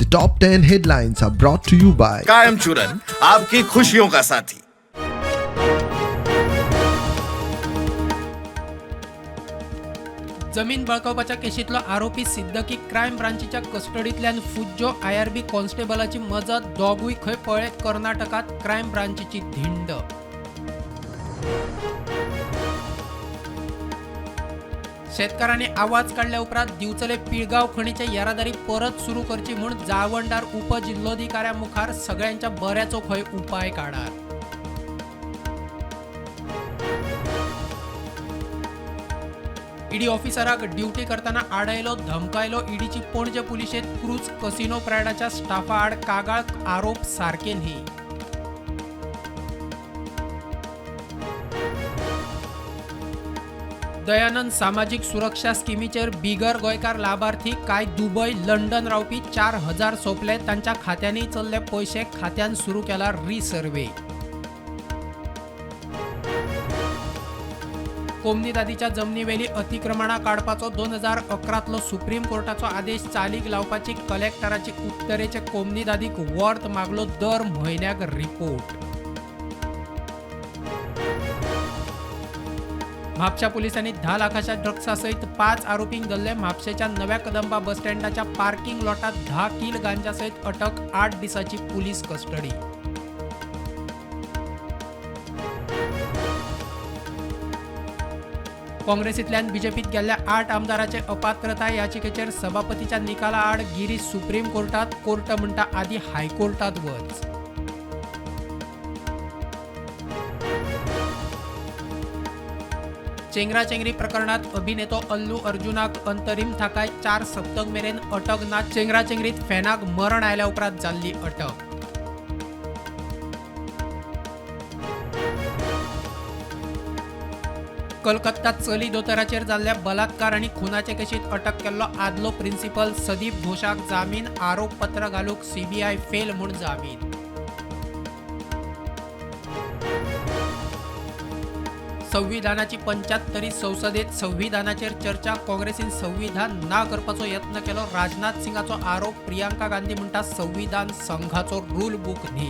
The top 10 headlines are brought to you by कायम चूरन आपकी खुशियों का साथी। जमीन बळकावपाच्या केशींतलो आरोपी सिद्दकी क्रायम ब्रांचीच्या कस्टडींतल्यान फुज्जो आयआरबी कॉन्स्टेबलाची मजत दोगूय खंय पळ्ळे कर्नाटकात क्रायम ब्रांचीची धिंड. शेतकारांनी आवाज काडल्या उपरांत दिवचले पिळगांव खणीचे येरादारी परत सुरू करची म्हूण जाळवणदार उपजिल्लोधिकाऱ्या मुखार सगळ्यांच्या बऱ्याचो खंय उपाय काडात. ईडी ऑफिसराक ड्युटी करतना आडायलो, धमकायलो. ईडीची पणजे पुलिशेंत क्रूज कसिनो प्रायडाच्या स्टाफा आड कागाळ, आरोप सारके न्ही. दयानंद सामाजीक सुरक्षा स्किमीचेर बिगर गोंयकार लाभार्थी कांय दुबय, लंडन रावपी 4000 सोंपले. तांच्या खात्यांनी चल्ले पयशे, खात्यान सुरू केला रिसर्वे. कोमनीदादीच्या जमनीवेली अतिक्रमणां काडपाचो 2011तलो सुप्रीम कोर्टाचो आदेश चालीक लावपाची कलेक्टराची उत्तरेचे कोमनीदादीक वर्त मागलो दर म्हयन्याक रिपोर्ट. म्हापशा पुलिसांनी 10 लाखाच्या ड्रग्सा सयत 5 आरोपींक धरले. म्हापशेच्या नव्या कदंबा बस स्टँडाच्या पार्किंग लॉटात 10 कील गांजा सयत अटक, 8 दिसांची पुलीस कस्टडी. काँग्रेसींतल्यान बीजेपीत गेल्ल्या 8 आमदाराचे अपात्रताय याचिकेचेर सभापतीच्या निकाला आड गिरीश सुप्रीम कोर्टात, कोर्ट म्हणटा आदी हायकोर्टात वच. चेंगराचेंगरी प्रकरणात अभिनेतो अल्लू अर्जुनाक अंतरीम थाकाय, 4 सप्तक मेरेन अटक ना. चेंगराचेंगरीत फॅनाक मरण आयल्या उपरांत जाल्ली अटक. कलकत्ता चली दोतोराचेर जाल्ल्या बलात्कार आनी खुनाचे केशीत अटक केल्लो आदलो प्रिन्सिपल सदीप घोषाक जामीन, आरोपपत्र घालूंक सीबीआय फेल म्हूण जामीन. संविधानाची 75 संसदेत संविधानाचेर चर्चा, काँग्रेसीन संविधान ना करपाचो यत्न केलो, राजनाथ सिंगाचो आरोप. प्रियांका गांधी म्हणटा संविधान संघाचो रूल बूक न्ही.